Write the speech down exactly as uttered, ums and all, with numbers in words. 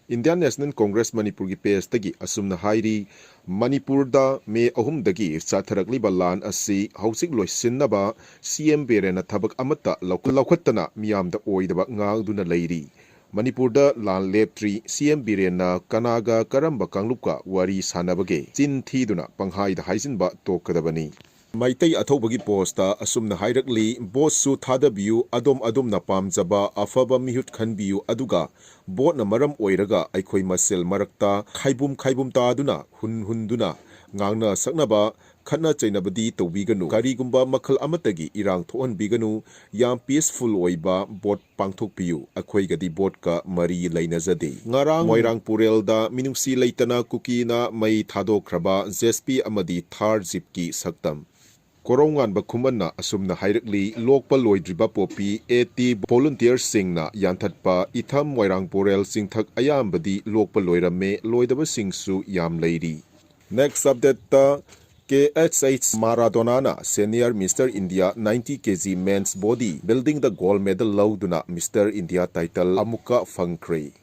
Indian National Congress ꯃꯅꯤꯄꯨꯔꯒꯤ ꯄꯦꯖꯇꯒꯤ ꯑꯁꯨꯝꯅ ꯍꯥꯏꯔꯤ, ꯃꯅꯤꯄꯨꯔꯗ ꯃꯦ ꯑꯍꯨꯝꯗꯒꯤ ꯆꯠꯊꯔꯛꯂꯤꯕ ꯂꯥꯟ ꯑꯁꯤ ꯍꯧꯖꯤꯛ ꯂꯣꯏꯁꯤꯟꯅꯕ ꯁꯤ ꯑꯦꯝ ꯕꯤꯔꯦꯟꯅ ꯊꯕꯛ ꯑꯃꯠꯇ ꯂꯧꯈꯠ-, ꯂꯧꯈꯠꯇꯅ ꯃꯤꯌꯥꯝꯗ ꯑꯣꯏꯗꯕ ꯉꯥꯡꯗꯨꯅ ꯂꯩꯔꯤ꯫ ꯃꯅꯤꯄꯨꯔꯗ ꯂꯥꯟ ꯂꯦꯞꯇ꯭ꯔꯤ, ꯁꯤ ꯑꯦꯝ ꯕꯤꯔꯦꯟꯅ ꯀꯅꯥꯒ ꯀꯔꯝꯕ ꯀꯥꯡꯂꯨꯞꯀ ꯋꯥꯔꯤ ꯁꯥꯟꯅꯕꯒꯦ? ꯆꯤꯟ ꯊꯤꯗꯨꯅ ꯄꯪꯍꯥꯏꯗ ꯍꯥꯏꯖꯤꯟꯕ ꯇꯣꯛꯀꯗꯕꯅꯤ꯫ ꯃꯩꯇꯩ ꯑꯊꯧꯕꯒꯤ ꯄꯣꯁꯇ ꯑꯁꯨꯝꯅ ꯍꯥꯏꯔꯛꯂꯤ, ꯚꯣꯠꯁꯨ ꯊꯥꯗꯕꯤꯌꯨ, ꯑꯗꯣꯝ ꯑꯗꯣꯝꯅ ꯄꯥꯝꯖꯕ ꯑꯐꯕ ꯃꯤꯍꯨꯠ ꯈꯟꯕꯤꯌꯨ, ꯑꯗꯨꯒ ꯚꯣꯠꯅ ꯃꯔꯝ ꯑꯣꯏꯔꯒ ꯑꯩꯈꯣꯏ ꯃꯁꯦꯜ ꯃꯔꯛꯇ ꯈꯥꯏꯕꯨꯝ ꯈꯥꯏꯕꯨꯝ ꯇꯥꯗꯨꯅ, ꯍꯨꯟ ꯍꯨꯟꯗꯨꯅ, ꯉꯥꯡꯅ ꯁꯛꯅꯕ, ꯈꯠꯅ ꯆꯩꯅꯕꯗꯤ ꯇꯧꯕꯤꯒꯅꯨ꯫ ꯀꯔꯤꯒꯨꯝꯕ ꯃꯈꯜ ꯑꯃꯠꯇꯒꯤ ꯏꯔꯥꯡ ꯊꯣꯛꯍꯟꯕꯤꯒꯅꯨ꯫ ꯌꯥꯝ ꯄꯤꯁꯐꯨꯜ ꯑꯣꯏꯕ ꯚꯣꯠ ꯄꯥꯡꯊꯣꯛꯄꯤꯌꯨ꯫ ꯑꯩꯈꯣꯏꯒꯗꯤ ꯚꯣꯠꯀ ꯃꯔꯤ ꯂꯩꯅꯖꯗꯦ꯫ ꯉꯔꯥꯡ ꯃꯣꯏꯔꯥꯡ ꯄꯨꯔꯦꯜꯗ ꯃꯤꯅꯨꯡꯁꯤ ꯂꯩꯇꯅ ꯀꯨꯀꯤꯅ ꯃꯩ ꯊꯥꯗꯣꯛꯈ꯭ꯔꯕ ꯖꯦꯁꯄꯤ ꯑꯃꯗꯤ ꯊꯥꯔ ꯖꯤꯞꯀꯤ ꯁꯛꯇꯝ꯫ ꯀꯣꯔꯧꯉꯥꯟꯕ ꯈꯨꯃꯟꯅ ꯑꯁꯨꯝꯅ ꯍꯥꯏꯔꯛꯂꯤ, ꯂꯣꯛꯄ ꯂꯣꯏꯗ꯭ꯔꯤꯕ ꯄꯣꯄꯤ ꯑꯦ ꯇꯤ ꯚꯣꯂꯨꯟꯇꯤꯌꯔꯁꯤꯡꯅ ꯌꯥꯟꯊꯠꯄ ꯏꯊꯝ ꯃꯣꯏꯔꯥꯡ ꯄꯨꯔꯦꯜ ꯆꯤꯡꯊꯛ ꯑꯌꯥꯝꯕꯗꯤ ꯂꯣꯛꯄ ꯂꯣꯏꯔꯝꯃꯦ, ꯂꯣꯏꯗꯕꯁꯤꯡꯁꯨ ꯌꯥꯝ ꯂꯩꯔꯤ꯫ Next update ꯇ, ꯀꯦ ꯑꯩꯆ ꯑꯩꯆ ꯃꯥꯔꯥꯗꯣꯅꯥꯅ senior Mister India ninety K G men's body building ꯗ gold medal ꯂꯧꯗꯨꯅ Mister India title ꯑꯃꯨꯛꯀ ꯐꯪꯈ꯭ꯔꯦ꯫